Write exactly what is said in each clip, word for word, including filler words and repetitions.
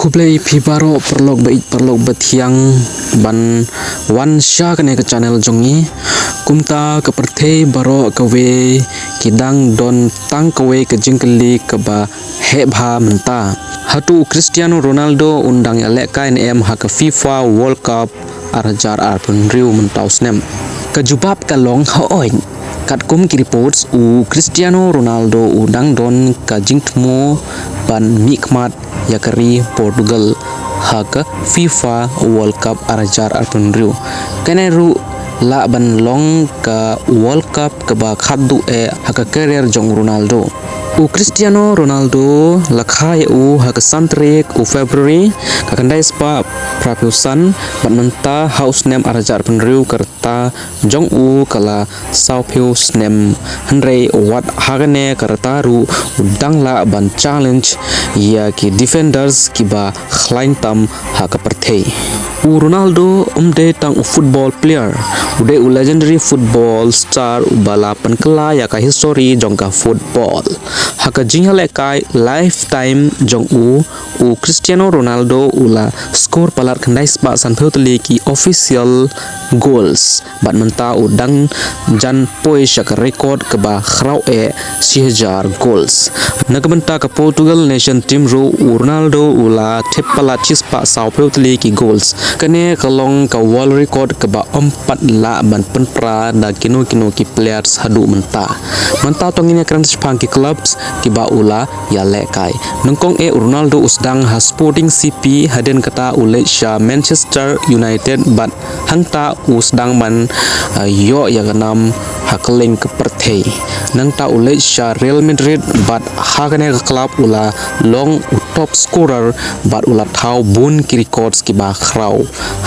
Khublei phi baroh paralok ba ïeit paralok ba thiang ban wan sha kane ka channel jong ngi. Kumta ka pyrthei baroh kawei ki dang don tang kawei ka jingkylli kaba heh bha mynta. Hato u Cristiano Ronaldo un dang ïalehkai ne em ha ka FIFA World Cup ar hajar arphew hynriew mynta u snem? Ka jubab ka long hooid. Katkum ki reports, u Cristiano Ronaldo u dang don ka jingthmu ban mihkhmat ïa ka ri Portugal ha ka FIFA World Cup ar hajar arphew hynriew. Kane ruh lah ban long ka World Cup kaba khatduh eh ha ka career jong u Ronaldo. U Cristiano Ronaldo la kha ïa u ha ka san tarik u February ka khyndai spah phraphew san, bad mynta ha u snem ar hajar arphew hynriew ka rta jong u ka la sawphew snem. Hynrei wat ha kane ka rta ruh u dang lah ban challenge ïa ki defenders kiba khlaiñ tam ha ka pyrthei. U Ronaldo um dei tang u football player, u dei u legendary football star uba la pynkylla ïa ka history jong ka football. Ha ka jingïalehkai lifetime jong u, u Cristiano Ronaldo u la score palat khyndai spah sanphew tylli ki official goals, bad mynta u dang jan poi sha ka record kaba khraw eh shi hajar goals. Na ka bynta ka Portugal national team ruh u Ronaldo u la thep palat shi spah sawphew tylli ki goals. Kane ka long ka world record kaba ym pat lah ban pynpra da kino kino ki players haduh mynta. Mynta to ngin ïakren shaphang ki clubs kiba u la ïalehkai. Nyngkong eh u Ronaldo u sdang ha Sporting C P, hadien kata u leit sha Manchester United bad hangta u sdang ban, ah, ïoh ïa ka nam ha kylleng ka pyrthei. Nangta u leit sha Real Madrid bad ha kane ka club u la long u top scorer bad u la thaw bun ki records kiba khraw.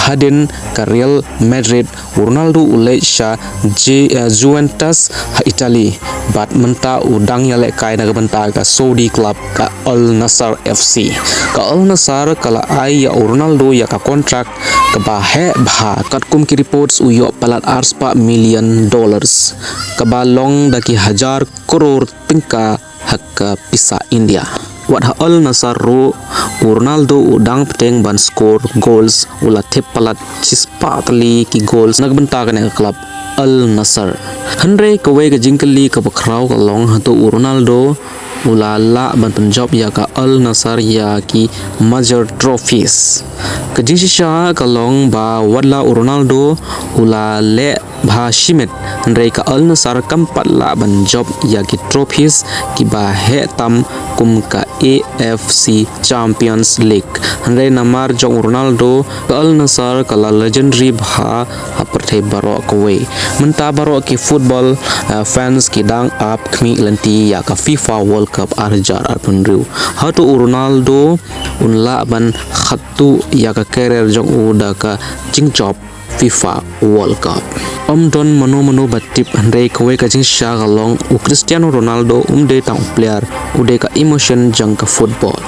Hadien ka Real Madrid, u Ronaldo u leit sha Ju-, eh, Juventus ha Italy bad mynta u dang ïalehkai na ka bynta ka Saudi club ka Al Nassr F C. Ka Al Nassr ka la ai ïa u Ronaldo ïa ka contract kaba heh bha. Katkum ki reports u ïoh palat ar spah million dollars, kaba long da ki hajar crore tyngka ha ka pisa India. Wat ha Al Nassr ruh u Ronaldo u dang bteng ban score goals, u la thep palat shi spah tylli ki goals na ka bynta kane ka club Al Nassr. Hynrei kawei ka jingkylli kaba khraw ka long, hato u Ronaldo u la lah ban pynjop ïa ka Al Nassr ïa ki major trophies? Ka jingshisha ka long ba watla u Ronaldo u la leh bha shimet, hynrei ka Al Nassr kam pat lah ban jop ïa ki trophies kiba heh tam kum ka A F C Champions League. Hynrei namar jong u Ronaldo, ka Al Nassr ka la legendary bha ha pyrthei baroh kawei. Mynta baroh ki football, eh, fans ki dang ap khmih lynti ïa ka FIFA World Cup ar hajar arphew hynriew. Hato u Ronaldo un lah ban khatduh ïa ka career jong u da ka jingjop FIFA World Cup? Ym don mano mano ba tip, hynrei kawei ka jingshisha ka long, u Cristiano Ronaldo um dei tang u player, u dei ka emotion jong ka football.